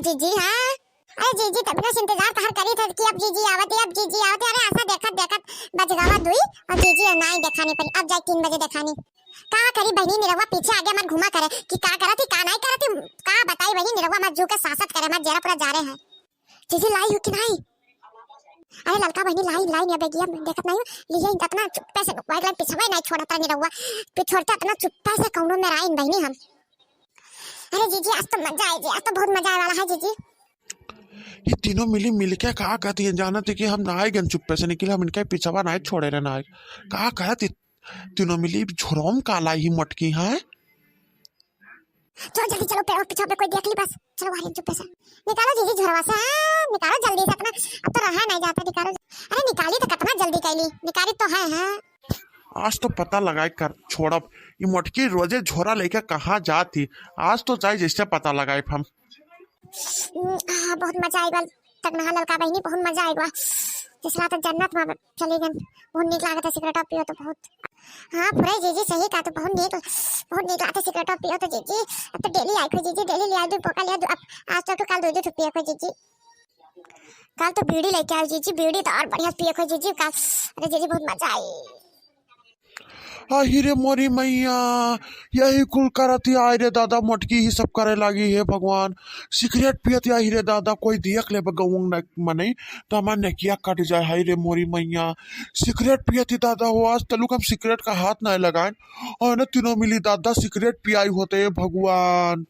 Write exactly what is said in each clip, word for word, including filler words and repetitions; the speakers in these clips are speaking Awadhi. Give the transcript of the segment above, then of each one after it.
जीजी, हाँ? अरे जीजी, तब ना से इंतजार तहार करी था कि अब जीजी आवत है, अब जीजी आवत है। अरे आसा देखत देखत बज गवा दुई और जीजी नाई देखानी पड़ी। अब जाए तीन बजे देखानी। का करी बहिनी, निरहुआ पीछे आगे मत घूमा करे कि का करत ही, का नाई करत ही। का बताई बहिनी, निरहुआ मत जू के सासत करे, मत जेरा पूरा जा रहे हैं। जीजी लाई हो कि नाई? अरे ललका बहिनी लाई, लाई नहीं बेगिया, देखत नहीं हो, लिए इतना चुप्पे से मोबाइल लाइन पिछवे नहीं छोड़त रहे निरहुआ। पि-, छोड़ते इतना चुप्पे से कौनो में राइन बहिनी हम। अरे जीजी, आज तो मजा आए जी, आज तो बहुत मजा आए वाला है जीजी। ये तीनों मिली मिलके का कहती है, जानत है कि हम नाई गन चुप्पे से निकले, हम इनके पिछवा नाई छोड़े रहे नाई। का कहत है तीनों मिली, झोरम का लाई ही मोटकी है। चलो जल्दी चलो, पेड़ पिछवा पे कोई देख ली बस। चलो बाहर चुप्पे से निकालो जीजी झोरवा से, हाँ, निकालो जल्दी से अपना, अब तो रहा नहीं जाता, निकालो। अरे निकाली तो कितना जल्दी कैली, निकाली तो है, हाँ। आज तो पता लगाए कर छोड़ब, ये मोटकी रोजे झोरा लेके कहाँ जात ही। आज तो जाए जैसे पता लगाए हम। हम्म, आ, बहुत मजा आएगा। तक नहा ललका बहिनी, बहुत मजा आएगा। जैसे तो जन्नत में चले गन। बहुत नीक लागत है सिगरेट पियो तो बहुत। हाँ, फुरे जीजी सही कहा तो बहुत नीक, बहुत नीक लागत है सिगरेट पियो तो जीजी। अब तो डेली आई खो जीजी, डेली ले आई दो बोका ले आई दो। अब आज तो कल दो दो ठो पियो खो जीजी। कल तो बीड़ी लेके आओ जीजी, बीड़ी तो और बढ़िया पियो खो जीजी कल। अरे जीजी बहुत मजा आई। आही रे मोरी मैया, यही कुल करती आय रे दादा, मोटकी ही सब करे लागी। हे भगवान, सिगरेट पियत आही रे दादा, कोई दियक ले गउंग न मनई तो हमार नेकिया कट जाए। हाय रे मोरी मैया, सिगरेट पियत ही दादा हो, आज तलुक हम सिगरेट का हाथ नहीं लगाए। और ना तीनों मिली दादा सिगरेट पियाई होते, हे भगवान।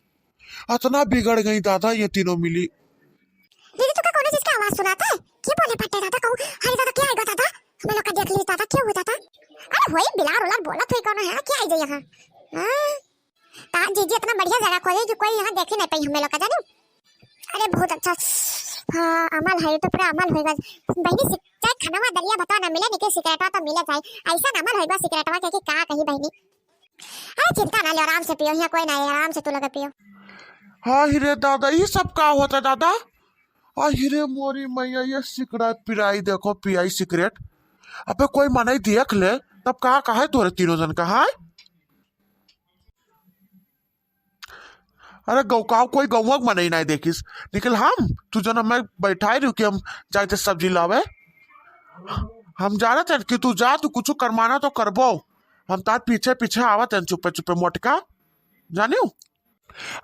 अतना बिगड़ गई दादा ये तीनों मिली। दीदी, तुका कौनो चीज के आवाज सुनात है? के बोले फटे दादा, कहूँ, अरे दादा, क्या आएगा दादा? हमें लोग का देख ली दादा, क्या हुआ दादा? अरे होई, बिलार उलार बोलत हुई कौनो है, क्या आई जाए यहाँ? हाँ? ता जीजी इतना बढ़िया जगह खोजे कि कोई यहाँ देखे नहीं पाई हमें लोग का, जानू? अरे बहुत अच्छा। हाँ, अमल है, ये तो पूरा अमल होएगा। बहनी, सिक-, चाहे खनवा दलिया भतवा ना मिले, लेकिन सिगरेटवा तो मिले जाए। ऐसा ना अमल होएगा सिगरेटवा के कि का कही बहनी। अरे चिंता ना ले, आराम से पियो, यहाँ कोई ना है, आराम से तू लगे पियो। हाँ ही रे दादा, ये सब का होता दादा? आ ही रे मोरी मैया, ये सिगरेट पिराई, देखो पियाई सिगरेट। अबे कोई मनई देख ले, तब का कहे तोरे तीनों जन का, हाँ? अरे गौ-, का कोई गौवा के मनई नहीं देखिस, लेकिन हम, तू जन हमें बैठाई रही कि हम जाते सब्जी लावे। हम जानत हैं कि तू जा, तू कुछ करमाना तो करबो। हम तार पीछे पीछे आवत हैं चुप्पे चुप्पे मोटका, जानियो।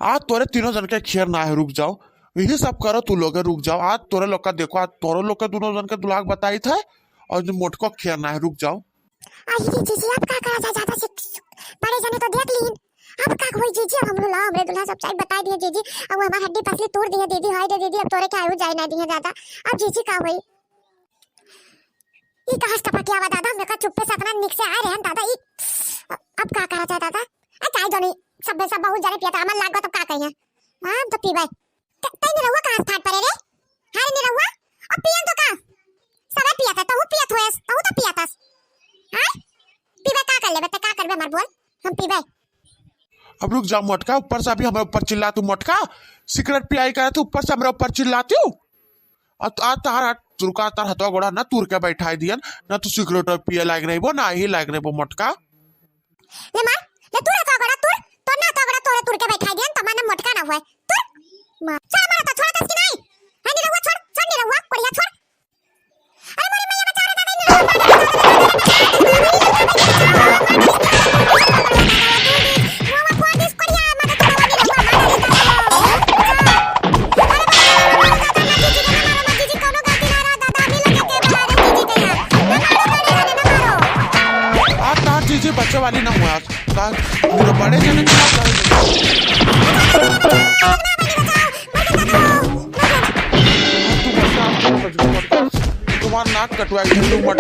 आज तोरे तीनों जन के खेर ना है, रुक जाओ। यही सब करो तू लोग, रुक जाओ। आज तोरे लोग का देखो, आज तोरे लोग के दोनों जन के दुलाक बताई थे और जो मोटको खेर ना है, रुक जाओ। आई रे जीजी, अब का करा जाए, ज्यादा से बड़े जने तो देख लीन। अब का होई जीजी, अब हम लोग ला, हमरे दुल्हा सब चाय बताई दिए जीजी, अब वो हमार हड्डी पसली तोड़ दिए दीदी, हाय रे दीदी, अब तोरे के आयु जाए ना दिए दादा। अब जीजी का होई? ई कहाँ से टपक आवा दादा, हमने का चुप्पे से अपना निक से आए रहन दादा, ई अब का करा जाए दादा? आ चाय जोनी, सब, सब बहुत जने पिया था, अमल लाग गो तो का कहिए? हाँ, हम तो पीबे। त-, तई निरहुआ कहाँ से ठाट परे रे? हाँ रे निरहुआ, अब पियन तो का? सबे पियत है, तहू पियत होएस, तहू तो पियत हस। हाँ? पीबे का कर लेबे, ते का करबे हमार बोल? हम पीबे। अब रुक जा मोटका, ऊपर से अभी हमारे ऊपर चिल्ला तू मोटका, सिगरेट पियाई करे तू, ऊपर से हमारे ऊपर चिल्लाती हूँ। आ, आ तार हाथ, रुका, तार हथवा गोड़ा ना तूर के बैठाई दियन, ना तू सिगरेट पिए लायक नहीं बो, ना ही लायक नहीं बो मोटका। ले मार, ले तूर हथवा गोड़ा तूर, तो ना हथवा गोड़ा तोरे तूर के बैठाई दियन, तो माने मोटका ना हुए। तूर, मार, छोड़ मार, तो छोड़ दस की नहीं। है निरहुआ, छोड़, छोड़ निरहुआ, कोढ़िया छोड़। अरे मोरी मैया, बचाओ रे दादा, रे निरहुआ, मार दे, बचाओ रे दादा, रे निरहुआ, मार दे, बचाओ। आ तार जीजी बच्चे वाली ना हुआ, का मेरे बड़े जने के साथ। तू बच्चा, तुम्हारा नाक कटवा के तू मत